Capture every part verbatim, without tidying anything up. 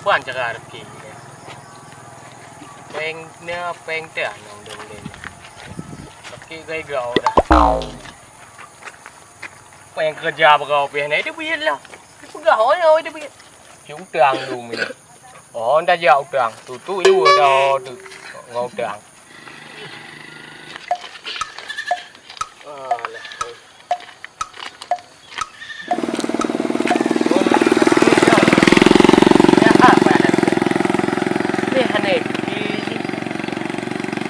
Ban cara rezeki. Péng na, péng teuh nong dong deh. Sakét gai gau dah. Péng keureuja beurau pih na, itu buet lah. Peugah oh ya, itu buet. Ci utang dum ni. Oh, dah jak utang. Tutu dua dah tu. Ngon utang. Alah.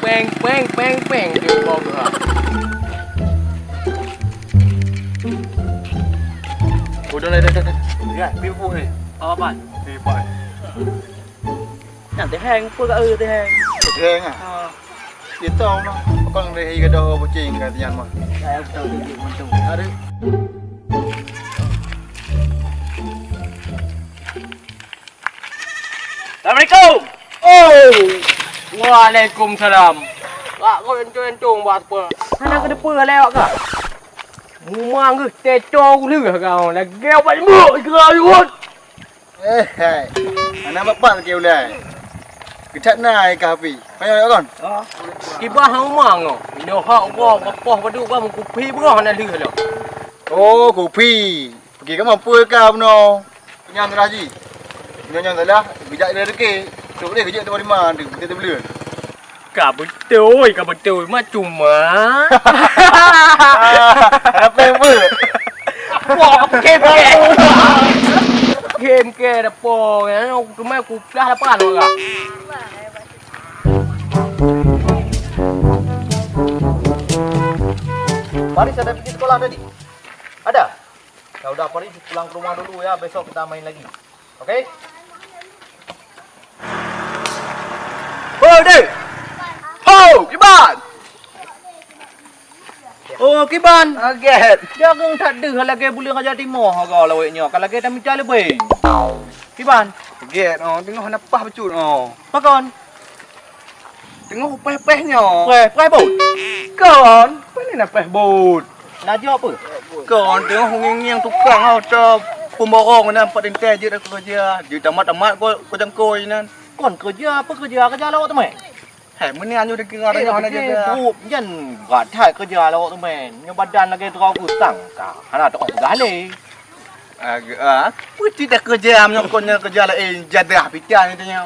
Péng, péng, péng, péng, di rumah gua. Udah lah, dah, dah, dah. Ya, pimpun ni. Apa? Pimpun. Nyan teuheng, peue ka eu teuheng? Teuheng ah? Ha. Itong noh, pakon lé hi gadoh kucing ka nyan mah. Saya betul tu, betul. Ada. Assalamualaikum. Oh. Waalaikumsalam. Wak kau entong-entong buat apa? Hana ke depan lewat ka? Mumang geuh teto uleuh kau lagèe obat limuk kira ribut. Eh, hai. Aneuk bapak lagi ulai. Geucak na ai ka api. Payah kon? Kiban hang uma ngo. Inoe hak gua gapoh padub gua meukupi broh na lheueh lom. Oh, kupi. Peuki ka mampu ka bunoe. Nyan salah ji. Nyoe nyan salah. Geujak dari deke. Tok deh geujak tu lima tu. Kita teubeleu. Ka beutôi, ka beutôi. Mak cuma. Apa yang buat? Wah, game ke? Game ke depan. Cuma kuplah lapan orang. Paris ada pergi sekolah tadi? Ada? Ya udah, Paris pulang ke rumah dulu ya, besok kita main lagi. Oke? Hoi, deh! Ho, kiban! Oh, kiban! Kaget! Jangan tak deh lagi buleuen raja timoh kau lawét nyoe, ka lagi tamita leubeh. Kiban? Kaget, oh, tengok hana pah bacut, oh. Pakon? Teungoh péh-péh nyoe. Péh, péh bot? Kon, pane na péh bot. Na jok peue? Kon, teungoh ngieng-ngieng tukang, oh, cok pemborong na empat intai jeuet aku kerja. Jeuet tamat-tamat ko, ko jangkoi nan. Kon kerja apa kerja? Kerja lawak teumé. Hai, meunyoe anyoe dikira eh, nyoe hana jaga. Bup, jan brat hai kerja lawak teumé. Nyoe badan lagèe droe gusang. Ka, hana teuoh peugah lé. Aga, ah, peuti dah kerja meunyoe kon nyan kerja laén jadah pita nyan tanya.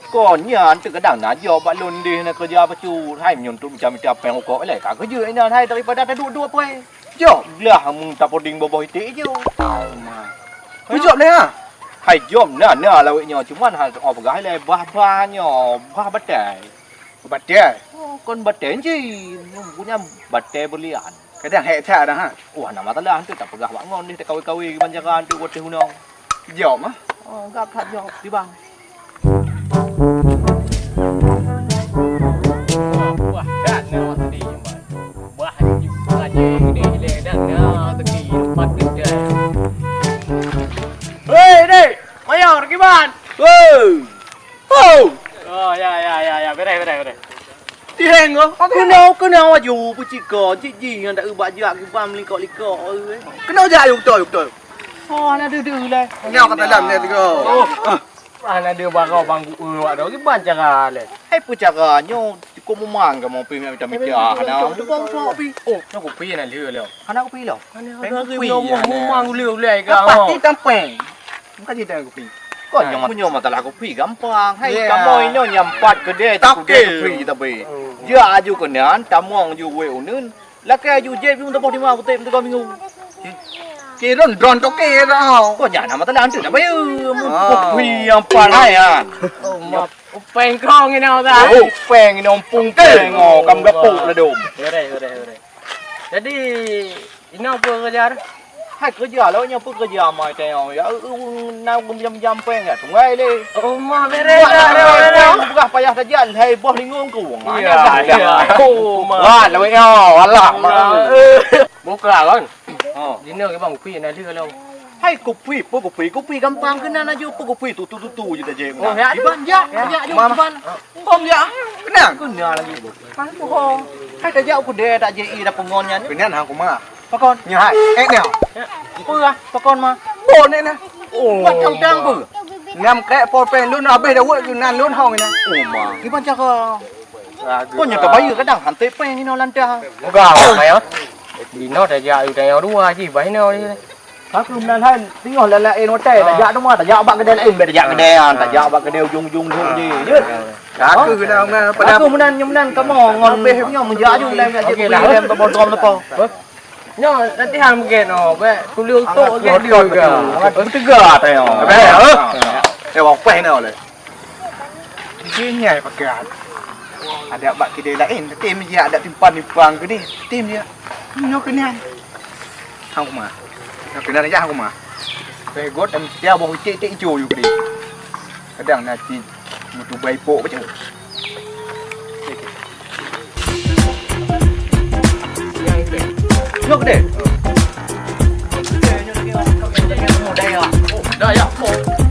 Kon nyan teuh kadang na jok bak lôn deh na kerja bacut. Hai meunyoe untuk mita-mita péng rukok lé ka kerja inan hai daripada taduek-duek pue. Jok glah mun tapoding boboh iték ijo. Kujok lé ha. Hai jom na na lawét nyoe cuman hal oh peugah lé bah-bah nyoe bah batèe. Batèe? Oh, kon batèe ji. Punya batèe berlian. Kadang hek that dah ha. Wah, nama talah tu tak peugah bak ngon deh takawi-kawi banjaran tu watèe hunong. Jawab mah. Oh, gap that jawab di bang. Wah, dah na tadi. Wah, ni aja ni le dah na tadi. Empat tu dah. Hei, dek. Mayor, kiban? Hei. Oh. Oh, ya, ya, ya, ya. Beres, beres, beres. Tiheng ko. Kena, kena aju peuciko, cik ji nyang tak ubak jak kiban likok-likok. Kena jak ayu betul, betul. Oh, anak duduk lah. Nyawa kata dalam dia tiga. Oh. Ah, anak dia barau bangku eh wak dah. Kiban cara leh. Hai pun cara nyo cukup memang kamu pi minta-minta. Nah, cukup pi. Oh, nak kopi nak leh leh. Anak kopi lah. Anak kopi. Memang ulai-ulai kau. Pasti tampeng. Bukan cerita kopi. Kau nyoe punya masalah kopi gampang. Hai kamu ino nyampat kedai tak kedai kopi tapi. Dia aju kenan tamong ju wei uneun. Lakèe aju jép pih meuteupah lima kutek meuteupah minggu. Kira dron toke tau. Kau jangan nama telan tu nak bayar. Kopi yang panas ya. Oh, maaf. Upeng kong ini dah. Oh, upeng ini ompung peng oh, kam gapuk lah dom. Hore, hore, hore. Jadi, ina apa kerja? Hai kerja lah, nya apa kerja mai tengok. Ya, na gum jam-jam peng ya, tunggai le. Oh, mah beres dah. Bukan payah saja, hai boh lingung ku. Ya, ya. Oh, mah. Wah, lawek yo, alah. Buka kan? Oh. Dina ke bang, kupi nak dia kalau. Hai kupi, apa kupi? Kupi gampang kena aju apa kupi? Tu tu tu tu je dah je. Oh, ya. Iban ya, ya, ya, iban. Kong ya. Kena. Kena lagi. Kan bohong. Hai tak jak aku deh tak je i dah pengon nya. Kena hang kuma. Pakon? Nya hai. Eh nya. Apa ah? Pakon mah. Bon ni nah. Oh. Buat tang-tang apa? Nyam krek pol péng lôn habéh dah weuek keunan lôn hong ina. Oh ma. Kiban cara? Kok nyan ka bayeue kadang hanté péng inoe lantah. Peugah awak maya. Dinoe tajak yu tayong dua ji bah inoe. Aku meunan hai teungoh lalak in hotel, tajak teuma, tajak bak keudè laén, bèk tajak keudè nyan, tajak bak keudè ujong-ujong dum ji. Jeuet. Aku keunan meunan pada aku meunan nyoe meunan kamoe ngon nyoe meujak aju lé jak kupi lé bak bodrom leupah. Nyoe latihan mungkin oh, bèk tuléh utok lagèe dia ga. Teuga tayong. Eh, wah peh nyoe lé. Dia nyai pakai. Ada bak kedai lain, tapi dia ada timpan-timpan ke ni. Tim dia. Nyoe keunan. Hang kuma. Nyoe keunan aja hang kuma. Pegot dan setia boh itik-itik ijo yuk ni. Kadang nanti mutu baipok baca. Nyoe gede. Dah ya.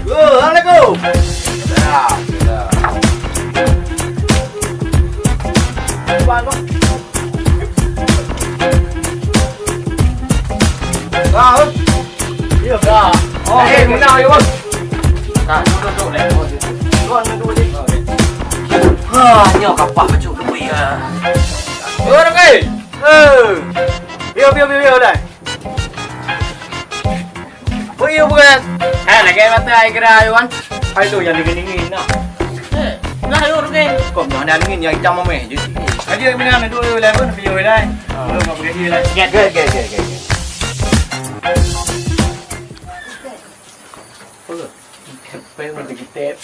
Oh, assalamualaikum. Ya, ya. Dah, eh. Ya. Dah. Oh, eh, menang ya, Bos. Nah, duduk, duduk, duduk. Tuan, duduk, duduk. Ha, nyoe kapah bacut duit, ah. Oh, Rakai. Eh. Biar, biar, biar, biar, dah. Peue ié bukan? Eh, lagèe mata ai geura ayuan. Hai tu nyang dingin-dingin nah. Eh, lah ayuan dingin. Kok nyang ada dingin nyang itam ameh je. Kaji mina na dua ayuan lain pun, ayuan lain. Belum apa gaji lain. Get, get, get, get, get. Apa? Apa yang kita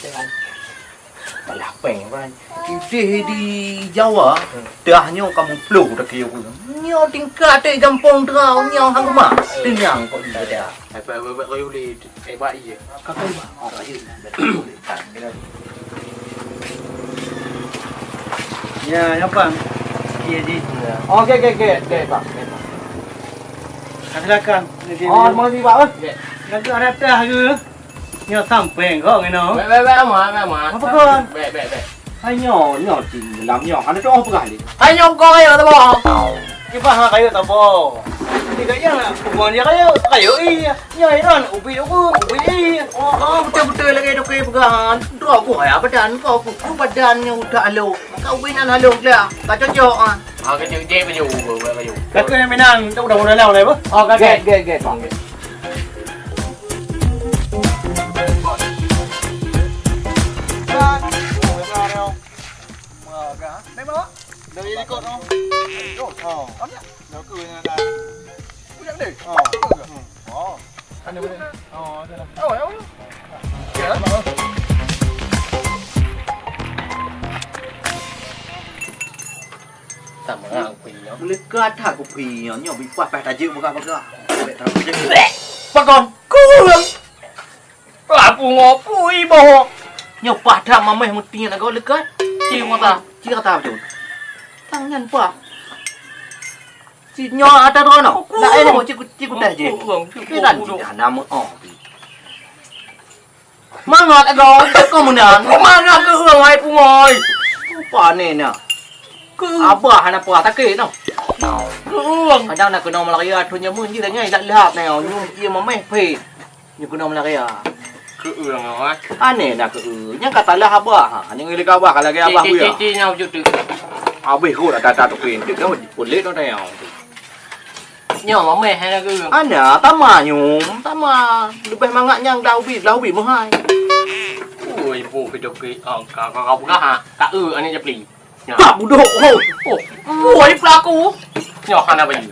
Talah péng, Wan. Udeh di Jawa, dah nyoe kamoe ploh dah keu ureueng. Nyoe tingkat di gampông Trau, nyoe hang rumah. Teunang kok di dah. Apa, apa, apa, kau boleh hebat iya. Kakak hebat. Oh, ayo. Ya, ya, Bang. Iya, di. Oke, oke, oke, oke, Bang. Oke, Bang. Silakan. Oh, terima kasih, Pak. Oke. Lagi ada teh ke? Nyoe sampéng kok ngeno. Bèk, bèk, bèk, aman, bèk, aman. Apa kon? Bèk, bèk, bèk. Hai nyoe, nyoe di dalam nyoe. Hana teuh peugah lé. Hai nyoe kon kayèe tabo. Kiban ha kayèe tabo. Di kayèe na, bukan dia kayèe, kayèe iya. Nyoe iran, ubi ubi, ubi iya. Oh, oh, beutôi-beutôi lagèe dokto peugah. Droe ku hai badan, kok ku badan nyoe udah alo. Ka ubi nan alo dah. Ka cocok ah. Ha, kayèe je baju, baju. Kau yang menang, tak udah udah lawan apa? Oh, kagak. Get, get, get. Sama lah, aku punya. Meulekat that kupi nyoe, nyoe bipah paih tajeuet bagah-bagah. Pakon? Kureueng! Lah pungo pui boh. Nyoe pah that mameh meutiek lagoe leukat. Ci mata. Ci kata beutôi. Tang nyan pah. Ci nyoe ata droe noh. Laén mo ci ci kutai je. Kureueng. Ci dan ci hana meu oh. Mangat agoe, kau meunan. Mangat keu ureueng hai pungoi. Rupa ni na. Keu abah hana pah sakét noh. Keu ureueng. Kadang nak keunoe malaria thon jameun jih dah nyai dak lhap na nyum ie mameh phet. Nyoe keunoe malaria. Keu ureueng ai. Aneh na keu ureueng. Nyang ka talah abah ha. Nyang lé abah ka lagèe abah buya. Cik, cik, cik, nyang cuti. Abéh kot dah tata tu pin. Dak dah pun lé noh tayang. Nyoe mameh hai lagu. Ana tama nyum, tama. Leubeh mangat nyang dah ubi, dah ubi meuhai. Ui, bu pidok ke, ah, ka ka ka buka ha. Ka eu aneuk japli. Nyoe. Ka budok ho. Oh, ui pelaku. Nyoe hana baju.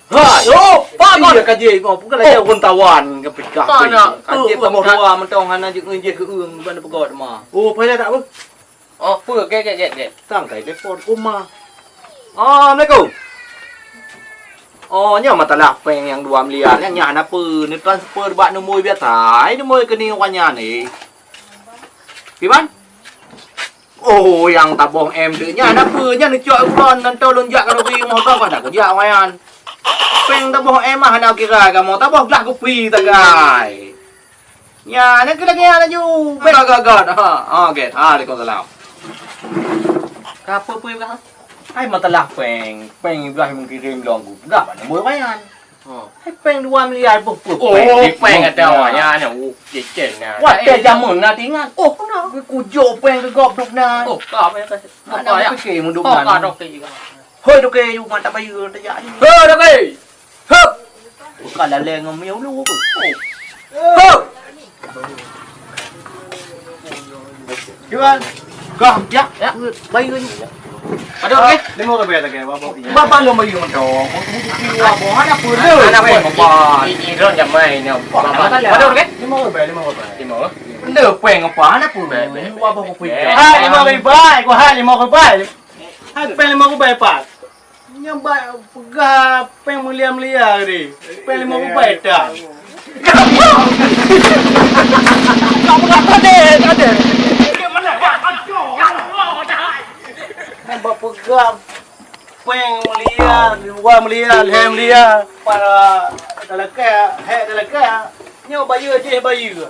Hai. Yo, pakon. Iya kaji ko, bukan lagi ureueng tawan ke pikah. Kana. Kaji tambah dua mentong hana jeuet ngeujeh keu ureueng ban peugah ma. Oh, payah tak apa? Oh, peue? Gèt, gèt, gèt, gèt. Tang kai telepon. Uma. Oh, assalamualaikum. Oh, nyoe matalah péng nyang dua miliar nyan, nyan hana peue. Neutransfer bak nomor biasa. Ai, nomor rekening awak nyan, eh. Kiban? Oh, nyang taboh M tu. Nyan hana peue. Nyan neucok bulan, nantoe lôn jak keuneuk bri rumoh droe, hana kujak awak nyan. Péng taboh M mah hana kira kamoe. Taboh glah kupi sagai. Nyan, nyan keuh lagèe nyan laju. Bèk gagah-gagah. Ha, ha, oke. Ha, waalaikumsalam. Ka peue-peue kah? Hai matalah péng. Péng Ibrahim kirim lom ku. Peugah bak nomor bayan. Hai péng dua miliar, boh, boh, Oh, péng, péng péng. Ada awak nyan, oh, ceceng nah. Watèe jameun na teuingat. Oh, kujok péng keu gob dum na. Oh, ka péng ka. Mana Toke mudum Oh, ka nan. Toke. Hoi, Toke, yu mata bayeue tajak ni. Hoi, Toke. Hop. Bukan laleng ngon mieu lu. Hop. Kiban? Kah, ya, ya. Bayeue ni. Ada, okey? Lima ribu lagi, Bapak. Bapak lu bayeue mantong. Bukan apa, ada apa lu? Ada apa, Bapak? Ini, ini, ini, ini, jamai ni. Ada, okey? Lima ribu, lima ribu. Lima ribu. Lu péng apa? Ada apa? Baik, baik, baik. Hai, lima ribu, gua hai lima ribu. Hai, péng lima ribu, Pak. Nyan ba-, peugah péng mulia-mulia tadi. Péng lima ribu tan. Nyan ba peugah péng mulia, dua mulia, lhèe mulia. Para talakèe, hék talakèe. Nyoe bayeue jih bayeue.